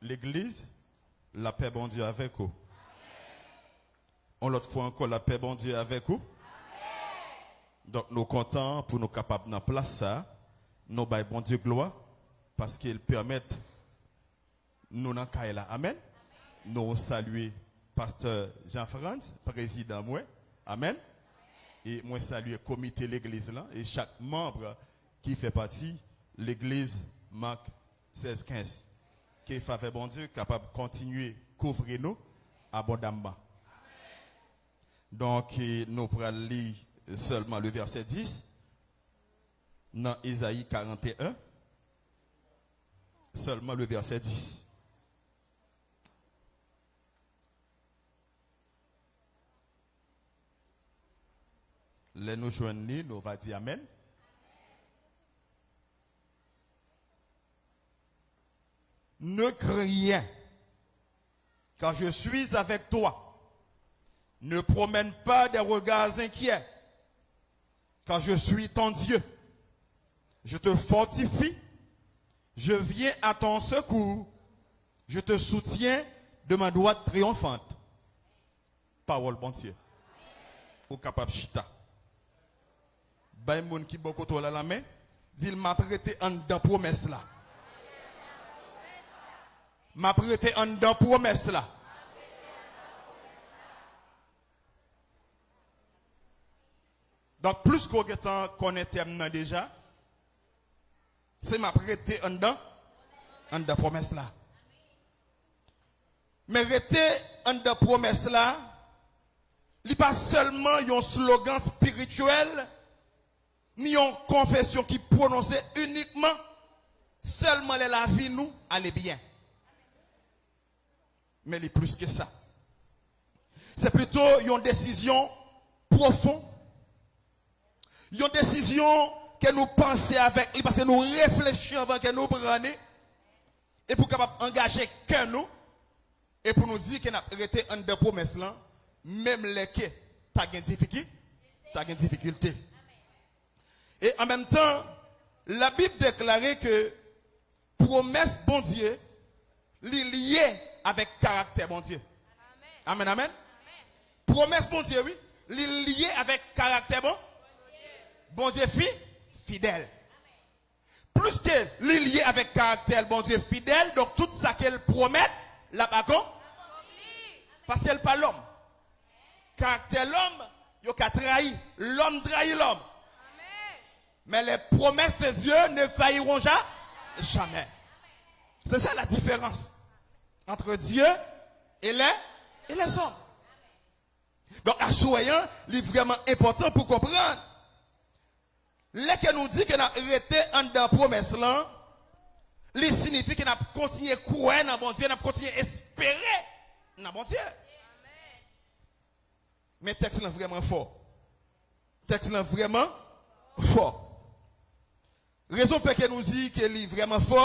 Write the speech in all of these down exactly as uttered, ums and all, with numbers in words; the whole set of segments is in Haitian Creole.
Legliz, lapè Bondye avèk ou. Yon lòt fwa ankò, lapè Bondye avèk ou. Donk, nou kontan pou nou kapab nan plas sa a. Nou bay Bondye glwa, paske l pèmèt nou nan kay la. Amèn. Nou salye Pastè Jean Frantz, prezidan mwen. Amèn. E mwen salye komite legliz lan e chak manm ki fè pati legliz Mak sèz kenz. Ke favè Bondye kapab kontinye kouvri nou abondamman. Donk, e, nou pral li sèlman le vèsè dis nan Ezayi karanneen, sèlman le vèsè dis. Lè nou jwenn li, nou va di amèn. Ne crains rien, car je suis avec toi. Ne promène pas des regards inquiets, car je suis ton Dieu. Je te fortifie, je viens à ton secours, je te soutiens de ma droite triomphante. Pawòl Bondye. Ou kapab chita. Bay moun ki bò kote w la lamen, di l, "M ap rete anndan pwomès la. M ap rete anndan pwomès la." Donk, plis ke w gentan konnen tèm nan deja, se "M ap rete anndan, anndan pwomès la." Men rete anndan pwomès la, li pa sèlman yon slogan espirityèl, ni yon konfesyon ki pwononse inikman sèlman lè lavi nou ale byen. Men li plis ke sa. Se plito yon desizyon pwofon, yon desizyon ke nou panse avèk li, paske nou reflechi anvan ke nou pran li, e pou kapab angaje kè nou, e pou nou di ke n ap rete anndan pwomès lan, menm lè ke ta gen difiki-, ta gen difikilte. E an menm tan, Labib deklare ke pwomès Bondye, li lye avèk karaktè Bondye. Amèn, amèn. Pwomès Bondye, wi, li lye avèk karaktè Bon-, Bondye fi-, fidèl. Plis ke li lye avèk karaktè l, Bondye fidèl, donk tout sa ke l pwomèt, l ap akon-, paske l pa lòm. Karaktè lòm, yo ka trayi. Lòm trayi lòm. Mais les promesses de Dieu ne failliront ja-, jamais. C'est ça la différence entre Dieu et les, et les hommes. Donk, aswè an, li vrèman enpòtan pou konprann. Lè ke nou di ke n ap rete anndan pwomès lan, li siyifi ke n ap kontinye kwè nan Bondye, n ap kontinye espere nan Bondye. Men tèks lan vrèman fò. Tèks lan vrèman fò. Rezon fè ke nou di ke li vrèman fò,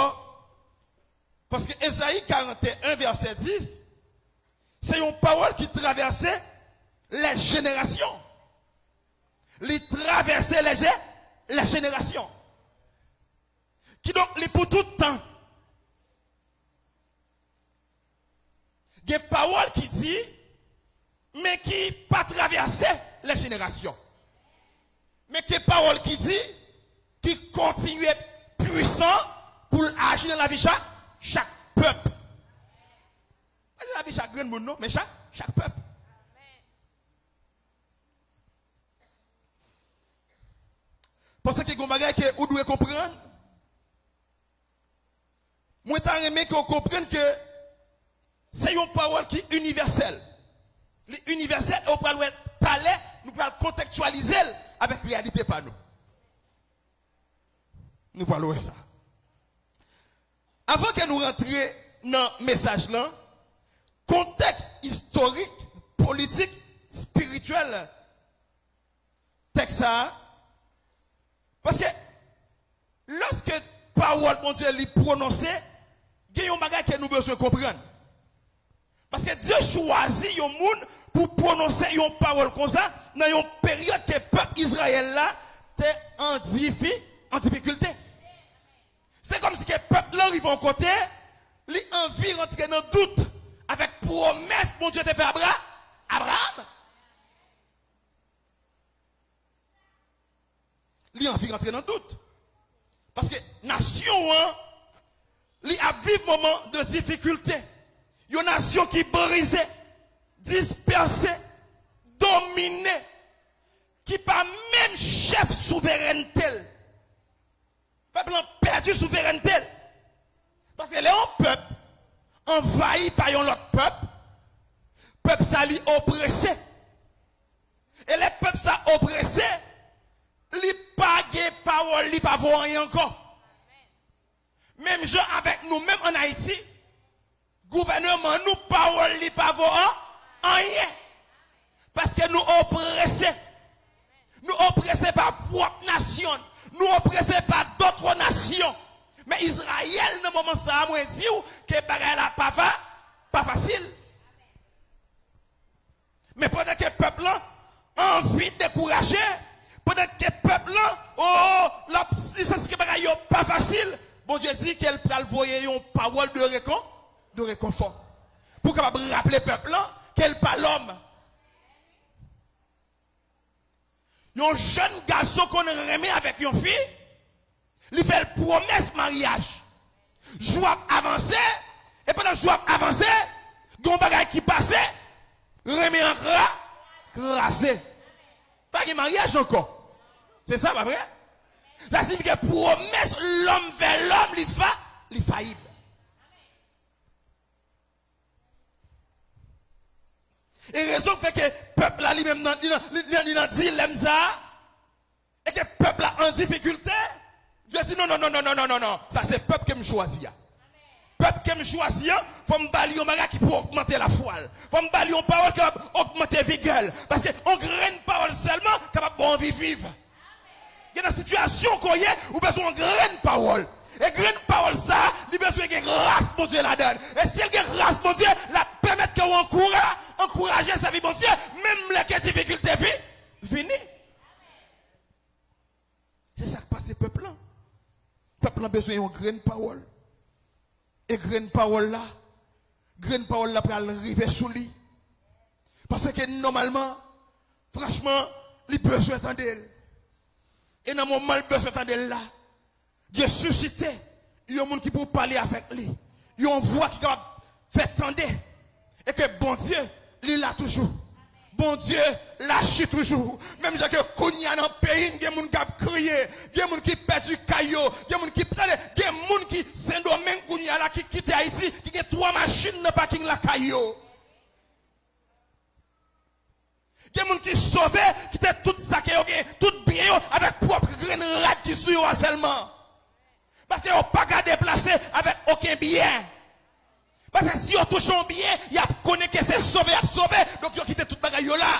paske Ezayi karanneen vèsè dis, se yon pawòl ki travèse lè jenerasyon. Li travèse lè je-, lè jenerasyon. Kidonk, li pou tout tan. Gen pawòl ki di, men ki pa travèse lè jenerasyon. Men gen pawòl ki di, ki kontinye pwisan pou l aji nan lavi chak, chak pèp. Pa di lavi chak grenn moun non, men chak, chak pèp. Paske gen yon bagay ke ou dwe konprann. Mwen ta renmen ke w konprann ke se yon pawòl ki inivèsèl. Li inivèsèl e w pral wè talè, nou pral kontekstyalize l avèk reyalite pa nou. Nou pral wè sa. Avan ke nou rantre nan mesaj lan, kontèks istorik, politik, espirityèl tèks sa a, paske lòske pawòl Bondye li pwononse, gen yon bagay ke nou bezwen konprann. Paske Dye chwazi yon moun pou pwononse yon pawòl konsa nan yon peryòd ke pèp Izrayèl la te an difi-, an difikilte. Se kòmsi ke pèp lan rive yon kote, li Anvi rantre nan dout avèk pwomès Bondye te fè Abra-, Abraham. Li anvi rantre nan dout. Paske nasyon an, li ap viv moman de difikilte. Yon nasyon ki brize, dispèse, domine, ki pa menm chèf souverènte l. Pèp lan pèdi souverènte l. Paske lè yon pèp anvayi pa yon lòt pèp, pèp sa li oprese. E lè pèp sa oprese, li pa gen pawòl, li pa vo anyen ankò. Menm jan avèk nou menm ann Ayiti, gouvènman nou, pawòl li pa vo an-, anyen. Paske nou oprese. Nou oprese pa pwòp nasyon. Nou oprese pa dòt nasyon. Men Izrayèl, nan moman sa a, mwen di w ke bagay la pa fa-, pa fasil. Men pandan ke pèp lan anvi dekouraje, pandan ke pèp lan, o, l ap, li santi ke bagay yo pa fasil, Bondye di ke l pral voye yon pawòl de rekon-, de rekonfò. Pou kapab raple pèp lan ke l pa lòm. Yon jèn gason konn renmen avèk yon fi, li fè l pwomès maryaj. Jou ap avanse, e pandan jou ap avanse, gen yon bagay ki pase, renmen an kra-, kraze. Pa gen maryaj ankò. Se sa, pa vre? Sa siyifi ke pwomès lòm fè lòm, li fa-, li fayib. E rezon k fè ke pèp la li menm nan, li nan, li, li, li nan dilèm sa a, e ke pèp la an difikilte, Dye di, non, non, non, non, non, non, non, non. Sa se pèp ke m chwazi a. Pèp ke m chwazi an, fò m ba li yon bagay ki pou ogmante lafwa l. Fò m ba li yon pawòl ki kapab ogmante vigè l. Paske yon grenn pawòl sèlman kapab ba w anvi viv. Gen nan sitiyasyon ke w ye, ou bezwen yon grenn pawòl. E grenn pawòl sa a, li bezwen gen gras Bondye ladan l. E si l gen gras Bondye, l ap pèmèt ke w ankoura-, ankouraje sèvi Bondye, menm lè ke difikilte vi-, vini. Se sa k pase pèp lan. Pèp lan bezwen yon grenn pawòl. E grenn pawòl la, grenn pawòl la pral rive sou li. Paske nòmalman, franchman, li bezwen tande l. E nan moman l bezwen tande l la, Dye sisite yon moun ki pou pale avèk li. Yon vwa ki kapab fè tande. E ke Bondye, li la toujou. Bondye, l aji toujou. Menm jan ke kounye a nan peyi n, gen moun k ap kriye, gen moun ki pèdi kay yo, gen moun ki, tande, gen moun ki Sendomeng kounye a la, ki kite Ayiti, ki gen twa machin nan paking lakay yo. Gen moun ki sove, kite tout sa ke yo gen, tout byen yo, avèk pwòp grenn rad ki sou yo a sèlman. Paske yo pa ka deplase avèk okenn byen. Paske si yo touche yon byen, y ap konnen ke se sove y ap sove, donk yo kite tout bagay yo la.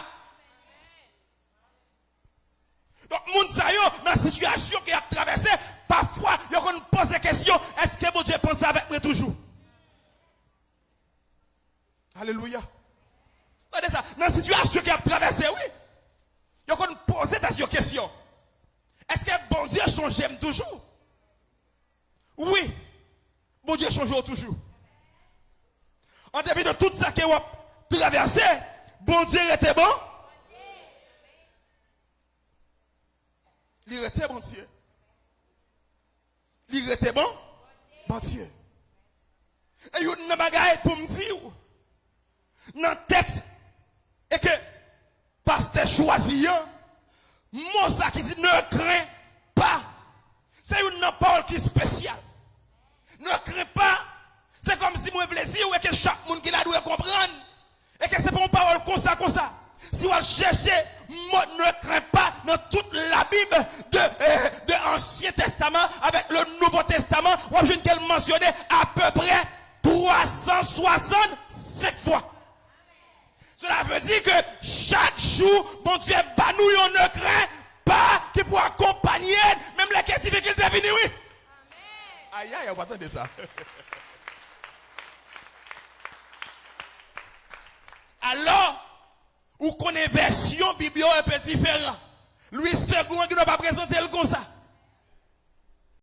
Donk, moun sa yo, nan sitiyasyon ke y ap travèse, pafwa, yo konn poze kesyon, èske Bondye panse avèk mwen toujou? Alelouya. Tande sa, nan sitiyasyon ke y ap travèse, wi, yo konn poze tèt yo kesyon, èske Bondye sonje m toujou? Wi, Bondye sonje w toujou. An depi de tout sa ke w ap travèse, Bondye rete bon. Li rete Bondye. Li rete bon, Bondye. E youn nan bagay pou m di w, nan tèks e ke pastè chwazi an, mo sa ki di ne crains pas, se youn nan pawòl ki espesyal. Ne crains pas, se kòmsi mwen vle di w e ke chak moun ki la dwe konprann. E ke se pa yon pawòl konsa, konsa. Si w al chèche mo ne crains pas nan tout Labib, de, eh, de Ansyen Testaman avèk le Nouvo Testaman, w ap jwenn ke l mansyone apeprè twa san swasannsenk fwa. Cela veut dire que chaque jour, Bondye ba nou yon ne crains pas ki pou akonpanye n, menm lè ke difikilte vini, wi. Ayayay, ou pa tande sa. Alò, ou konnen vèsyon Bib yo enpe diferan. Lwi Segon an gen dwa pa prezante l konsa.